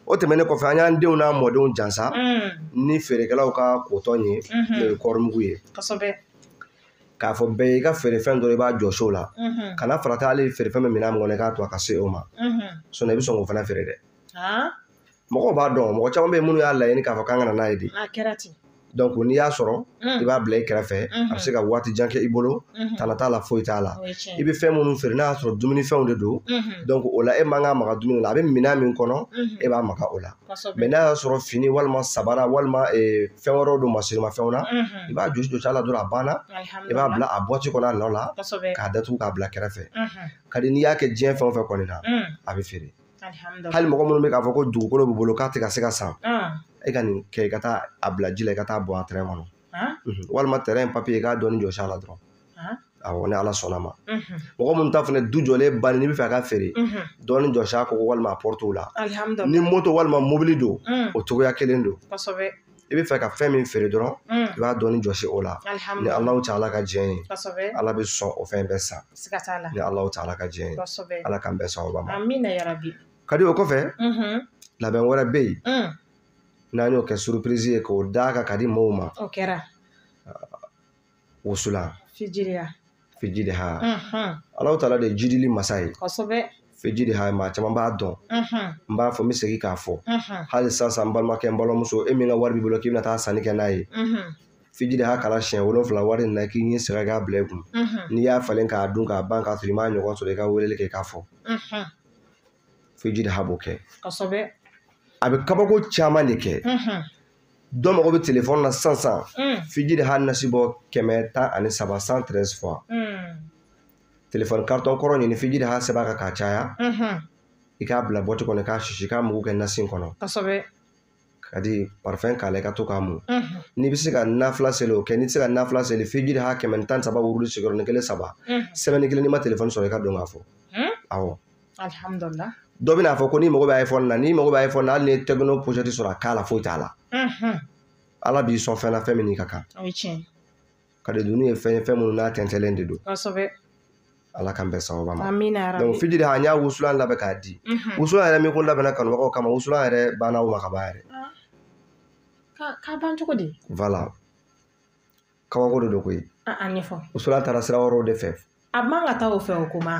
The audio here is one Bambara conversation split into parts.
O tɛmɛnen kɔfɛ, an y'an denw n'an mɔdenw jansa ni feerekɛlaw ka kotɔn ye, n'o ye kɔɔrimugu ye. K'a fɔ bɛɛ ye, i ka feerefɛn dɔ i b'a jɔsi o la. Kana farata hali feerefɛn bɛ minɛn min kɔnɔ, i k'a to a ka se o ma. Sinon i bɛ sɔn k'o fana feere dɛ. Mɔgɔw b'a dɔn, mɔgɔ caman bɛ yen minnu y'a laɲini k'a fɔ k'an ka na n'a ye de. Donc n'i y'a sɔrɔ, i b'a bila i kɛrɛfɛ, a bɛ se ka waati jan kɛ i bolo, tana t'a la, foyi t'a la. I bɛ fɛn minnu feere, n'a y'a sɔrɔ dumunifɛnw de don, donc o la e man kan maga dumuni la, a bɛ minɛn min kɔnɔ, e b'a maga o la. Mais n'a y'a sɔrɔ fini walima sabara walima fɛn wɛrɛw don, masirimafɛnw na, i b'a jɔsi jɔsi a la dɔrɔn, a banna. I b'a bila a boîte kɔnɔ a nɔ la, k'a datugu k'a bila kɛrɛfɛ. Ka di n'i y'a kɛ diɲɛ fɛn o fɛn kɔni na, a bɛ feere. Hali mɔgɔ minnu bɛ k'a fɔ ko dugukolo b'u bolo k'a tɛ ka se ka san, e ka nin kɛ, i ka taa a bila ji la, i ka taa bɔn a terrain kɔnɔ, walima terrain papier, i k'a dɔɔni jɔsi a la dɔrɔn. Awɔ, ni Ala sɔnna ma. Mɔgɔ minnu ta fana du jɔlen banni, n'i bɛ fɛ a ka feere, dɔɔni jɔsi a kɔkɔ walima a porte la. Ni moto walima mobili don, o cogoya kelen don. I bɛ fɛ ka fɛn min feere dɔrɔn, i b'a dɔɔni jɔsi o la. Ni Alahu taala ka diɲɛ ye, Ala bɛ sɔn o fɛn bɛɛ san. Ni Alahu taala ka diɲɛ ye, Ala k'an bɛɛ sababa ma. Ka di o kɔfɛ, labɛn wɛrɛ bɛ yen n'an y'o kɛ surprise ye k'o d'a kan ka di mɔgɔw ma. O kɛra. Wusulan. Fijiliha. Alahu taala de ye jidili masa ye. Fijiliha, maa caman b'a dɔn. N b'a fɔ, n bɛ segin k'a fɔ. Hali sisan, n balimakɛ, n balimamuso, e min ka wari b'i bolo k'i bɛna taa sanni kɛ n'a ye. Fijiliha kala siɲɛ 7 wari in na, k'i ɲɛ sɛgɛ k'a bila i kun. N'i y'a falen k'a dun k'a ban k'a sɔrɔ i m'a ɲɔgɔn sɔrɔ, i ka weleli kɛ k'a fɔ. Fijiliha b'o kɛ. A bɛ kabako caman de kɛ. Dɔ mago bɛ telefɔni na sisan sisan. Fijiliha nasi bɔ 113, 113 fois. Telefɔni carton kɔrɔ ɲini, fijiliha sɛbɛn a kan k'a caya. I k'a bila boîte kɔnɔ, i k'a sisi, i k'a mugu kɛ nasi kɔnɔ. Ka di parfum k'a la, i ka to k'a mun. N'i bɛ se ka nafila seli, o kɛ. N'i tɛ se ka nafila seli, fijiliha 113 wurudi sigiyɔrɔnin kelen 3. Sɛbɛnni kelen, n'i ma telefɔni sɔrɔ, i ka don k'a fɔ. Awɔ. Alhamdulillah. Dɔ bɛna fɔ ko n'i mago bɛ iPhone na, n'i mago bɛ iPhone na, hali n'i ye Tecno pochette sɔrɔ, a k'a la, foyi t'a la. Ala b'i sɔn fɛn na, fɛn min n'i ka kan. Ka di ninnu ye fɛn ye, fɛn minnu n'a tɛntɛnlen de don. Ala k'an bɛɛ sababa ma. Donc fijiliha, an y'a wusulan labɛn k'a di. Wusulan yɛrɛ min ko labɛnna kanubagaw kama, wusulan yɛrɛ banna o ma ka ban yɛrɛ. K'a ban cogo di? Voilà. Kabako de don koyi. A ɲɛfɔ. Wusulan taara sira wɛrɛw de fɛ. A man ka taa o fɛ o ko ma.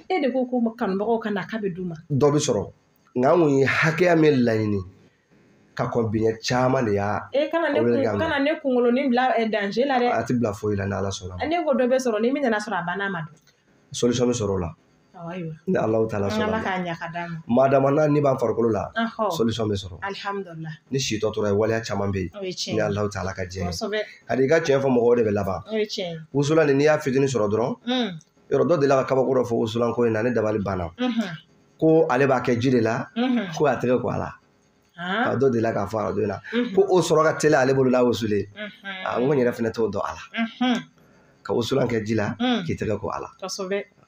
E de ko ko kanubagaw ka na k'a bɛ d'u ma. Dɔ bɛ sɔrɔ. Nka an kun ye hakɛya min laɲini ka kɔn biɲɛ caman de y'a. E kana ne kunkolonin bila danger la dɛ. A tɛ bila foyi la ni Ala sɔnna. Ne ko dɔ bɛ sɔrɔ, ni min nana sɔrɔ a banna ma dun. Solution bɛ sɔrɔ o la. Ni Alahu taala sɔnna. Ala k'a ɲɛ ka d'a ma. Madama n'a ni b'an farikolo la, solution bɛ sɔrɔ. Alhamdulillah. Ni si tɔ tora ye, waleya caman bɛ yen. Ni Alahu taala ka diɲɛ ye. Hali i ka tiɲɛ fɔ, mɔgɔw de bɛ laban. Wusulan nin, n'i y'a fitinin sɔrɔ dɔrɔn, yɔrɔ dɔ delila ka kabako dɔ fɔ wusulan ko in na, ne dabali banna. Ko ale b'a kɛ ji de la, ko a tɛgɛ ko a la. Ka dɔ delila k'a fɔ arajo in na, ko o sɔrɔ ka teli ale bolo n'a wusulen. A n ko n yɛrɛ fana t'o dɔn a la. Ka wusulan kɛ ji la, k'i tɛgɛ ko a la.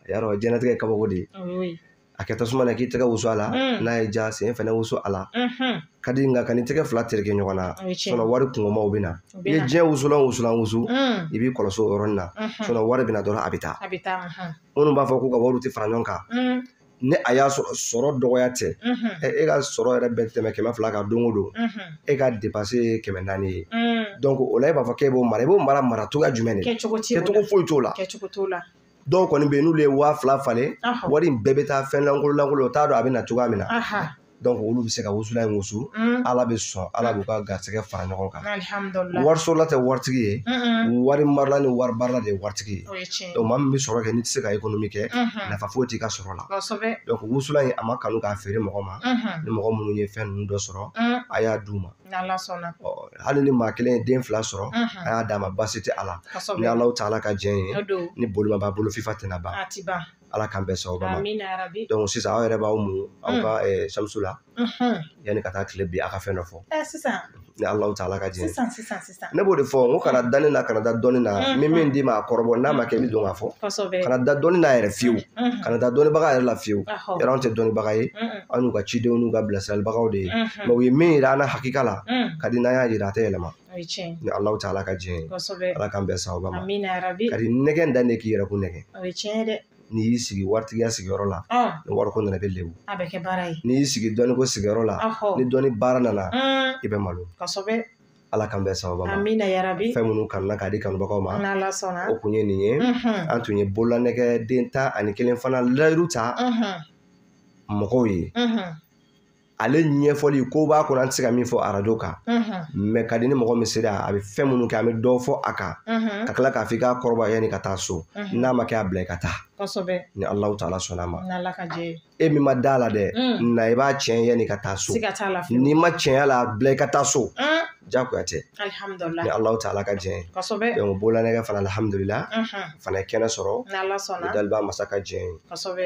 Yarɔ, diɲɛlatigɛ ye kabako de ye. A kɛ tasuma na, k'i tɛgɛ wusu a la, n'a ye ja, sen fana wusu a la. Ka di, nka ka n'i tɛgɛ fila tereke ɲɔgɔn na, sinon wari kungomaw bɛ na. I ye diɲɛ wusulan wusulan wusu, i b'i kɔlɔsi o yɔrɔnin na. Sinon wari bɛ na dɔrɔn, a bɛ taa. Minnu b'a fɔ k'u ka wariw tɛ fara ɲɔgɔn kan, ni a y'a sɔrɔ sɔrɔ dɔgɔya tɛ, e ka sɔrɔ yɛrɛ bɛɛ tɛmɛ 200 kan don o don, e ka dépense ye 400 ye. Donc o la e b'a fɔ k'e b'o mara, i b'o mara mara cogoya jumɛn de? Kɛcogo foyi t'o la. Dɔw kɔni bɛ yen, n'olu ye 2000 falen, wari in bɛɛ bɛ taa fɛn lankolon lankolon, o t'a dɔn a bɛ na cogoya min na. Donc olu bɛ se ka wusulan in wusu, Ala bɛ sɔn, Ala b'u ka garisɛgɛ fara ɲɔgɔn kan. Wari sɔrɔla tɛ waritigi ye, wari marala ni wari baarala de ye waritigi ye. Donc maa min bɛ sɔrɔ kɛ, n'i tɛ se ka économie kɛ, nafa foyi t'i ka sɔrɔ la. Donc wusulan in, a ma kanu k'a feere mɔgɔ ma, ni mɔgɔ minnu ye fɛn ninnu dɔ sɔrɔ, a y'a d'u ma. Hali ni maa kelen ye den 2 sɔrɔ, a y'a d'a ma, baasi tɛ a la. Ni Alahu taala ka diɲɛ ye, ni bolima b'a bolo, fifa tɛna ban. Ala k'an bɛɛ sababa ma. Donc sisan aw yɛrɛ b'aw mun aw ka samusu la, yanni ka taa tile bi, aw ka fɛn dɔ fɔ. Ni Alahu taala ka diɲɛ. Sisan. Ne b'o de fɔ, n ko kana da ne na, kana da dɔnni na. Min min d'i ma a kɔrɔbɔ, n'a ma kɛ i bɛ don k'a fɔ. Kana da dɔnni na yɛrɛ fiyewu. Kana da dɔnnibaga yɛrɛ la fiyewu. Yɔrɔ anw tɛ dɔnnibaga ye, an y'u ka cidenw n'u ka bilasiralibagaw de ye. Mais u ye min yira an na hakika la, ka di n'an y'a yira a tɛ yɛlɛma. Ni Alahu taala ka diɲɛ ye. Ala k'an bɛɛ sababa ma. Ka di nɛgɛn dan de k'i yɛrɛ kun nɛgɛn. N'i y'i sigi waritigiya sigiyɔrɔ la, ni wariko nana, i bɛ lebu. A bɛ kɛ baara ye. N'i y'i sigi dɔnniko sigiyɔrɔ la, ni dɔnni baara nana, i bɛ malo. Kosɛbɛ. Ala k'an bɛɛ sababa ma. Amina yarabi. Fɛn minnu kanuna k'a di kanubagaw ma, n'Ala sɔnna, o kun ye nin ye. An tun ye bololanɛgɛ den 11 fana layiru ta mɔgɔw ye. Ale ɲɛfɔli ko b'a kɔnɔ, an tɛ se ka min fɔ arajo kan, mais ka di ni mɔgɔ min sera, a bɛ fɛn minnu kɛ, an bɛ dɔ fɔ a kan, ka tila k'a fɔ i k'a kɔrɔbaya yanni ka taa so. N'a ma kɛ, a bila i ka taa. Kosɛbɛ. Ni Alahu taala sɔnna a ma. N'Ala ka jɛ ye. E min ma da la dɛ, na i b'a tiɲɛ yanni ka taa so. Siga t'a la. N'i ma tiɲɛ la, bila i ka taa so. Diyagoya tɛ. Alihamudulila. Ni Alahu taala ka jɛ ye. Kosɛbɛ. Donc bololanɛgɛ fana, alihamudulila, fana ye kɛnɛ sɔrɔ. N'Ala sɔnna. Ni daliba masa ka jɛ ye. Kosɛbɛ.